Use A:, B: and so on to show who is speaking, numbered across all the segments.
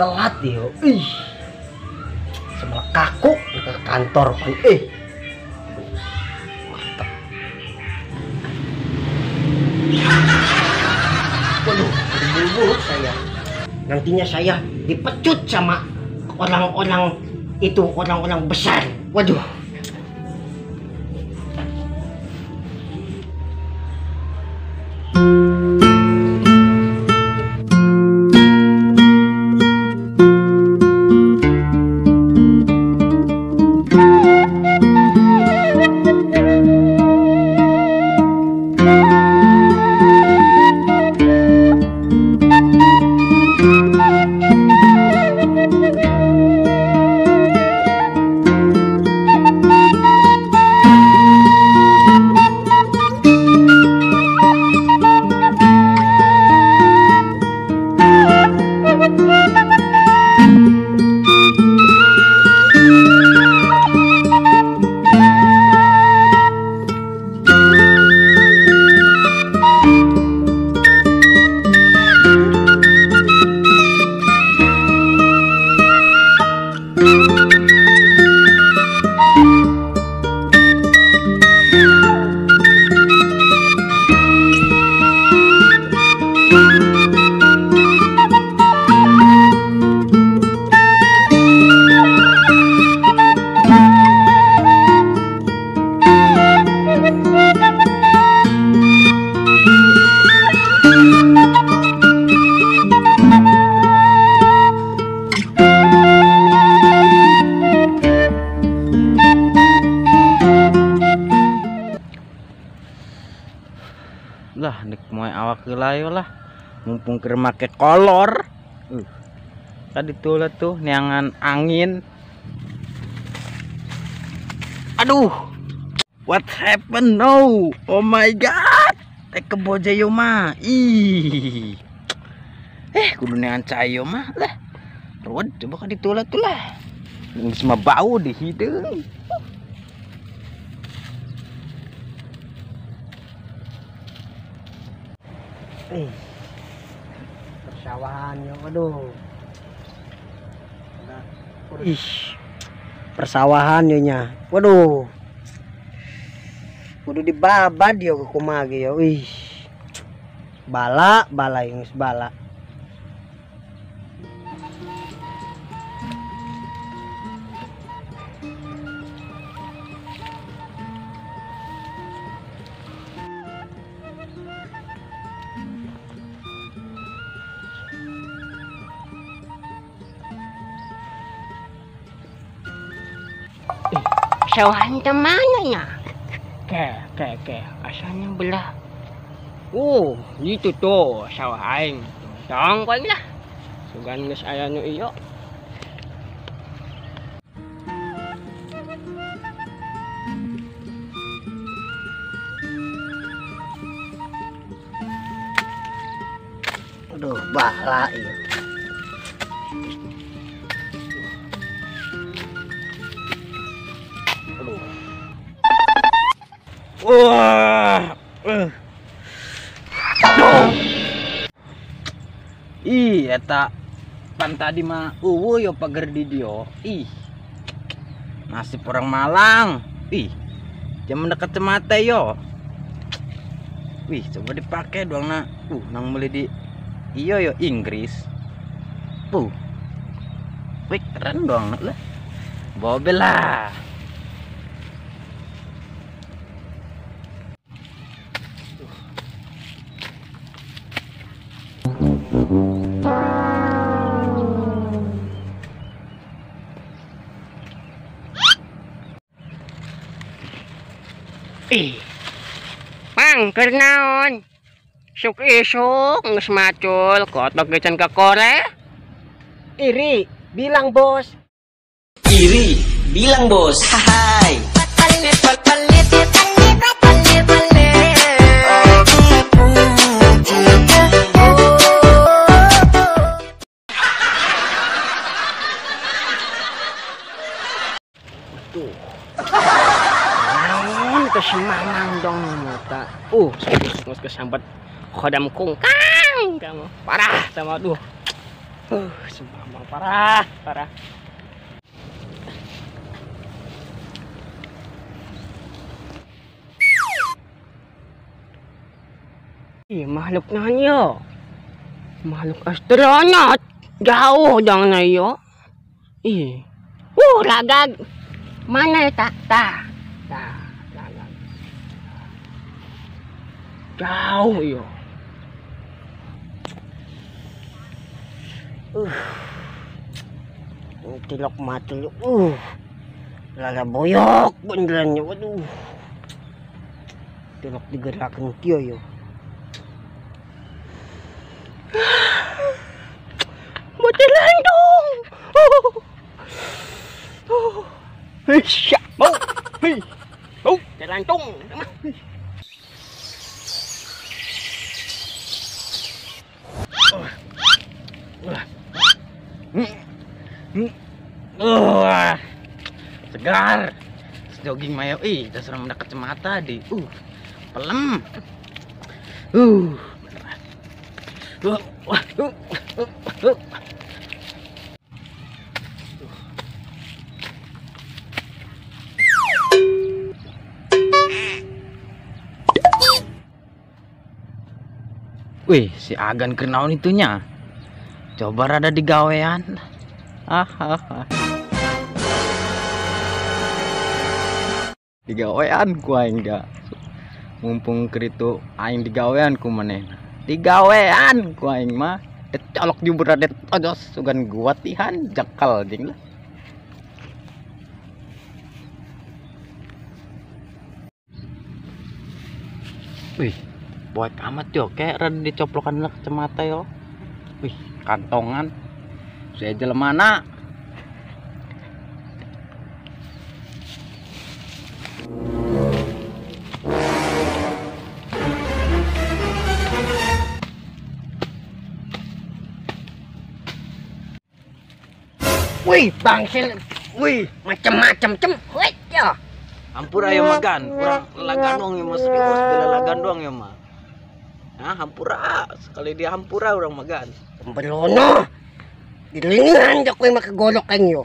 A: Telat yo. Ih. Semelek kaku ke kantor pan. Mantap. Waduh, buru-buru saya. Nantinya saya dipecut sama orang-orang itu, orang-orang besar. Waduh.
B: Lah nek moe awak heula lah, mumpung keur make kolor. Tadi tuh tuh neangan angin. Aduh, what happened now? Oh my god, teh kebo jayo mah. Ih, kudu neangan cayo mah lah. Ruwet coba ka ditulah tuh lah. Geus mah bau di hideung.
A: Persawahan yo, aduh. Ih, persawahan yo nya. Waduh. Kudu dibabad yo kumaha ge yo. Ih. Bala, bala yang geus bala.
C: Sawahan temannya. Ke asalnya belah. Oh, gitu tuh sawah aing. Tong paling lah. Sugan geus aya nu ieu.
A: Aduh, bala ieu.
B: Wah. Ih, eta pan tadi mah eueuh yo pager di dieu. Ih. Nasib orang Malang. Ih. Jangan dekat cemate yo. Wih, coba dipakai doang na. Nang beli di iyo yo Inggris. Wih, keren doang lah. Bobel lah.
C: Ih, pang keur naon? Isuk isuk geus macul kotok ge can ka kore.
A: Iri, bilang bos.
D: Iri, bilang bos. Hai.
C: Tuh. Naon teh semangang dong mata. Geus kesambat khodam kungkang kamu. Parah sama aduh. Sumpah mang parah, parah. Ih, makhluk nanya. Makhluk astronot. Jauh dong na yo. Ih. Lagag. Mana ya tak? Ta. Ta, lagag. Jauh yo.
A: Tilok mati lu. Lala boyok beneran yo. Waduh. Tilok digerakin kieu yo.
C: Mati landung. Hei, bau. Hei. Bau, terlantung.
B: Segar. Jogging mayo, ih, dasar mendak kacamata di. Pelem. Wih, si Agan kenaon itunya. Coba rada digawean. Digawean ku aing da. Mumpung keritu aing digawean ku manehna. Digawean ku aing mah. Decolok jubur rada tojos sugan gua tihan jakal jeung lah. Wih, buat amat yo, kayak rada dicoplokan lah kacamata yo. Wih, kantongan. Saya jelemana.
A: Wih, bangsil. Wih, macam-macam cem. Wih, ya.
B: Hampura ya magan, kurang lagan doang ya mas, serius bela lagan doang ya mah. Nah, hampura sekali dia hampura orang magan.
A: Belono. Dilingan jok kowe make golok aing yo.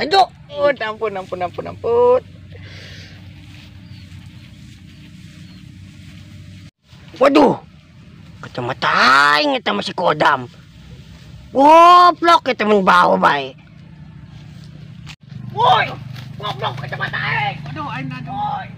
A: Kejo.
B: Oh, ampun ampun ampun ampun.
A: Waduh. Kacamata aing eta masih kodam. Goblok eta mun bau bae. Woi, goblok kacamata aing.
B: Aduh, aing aduh.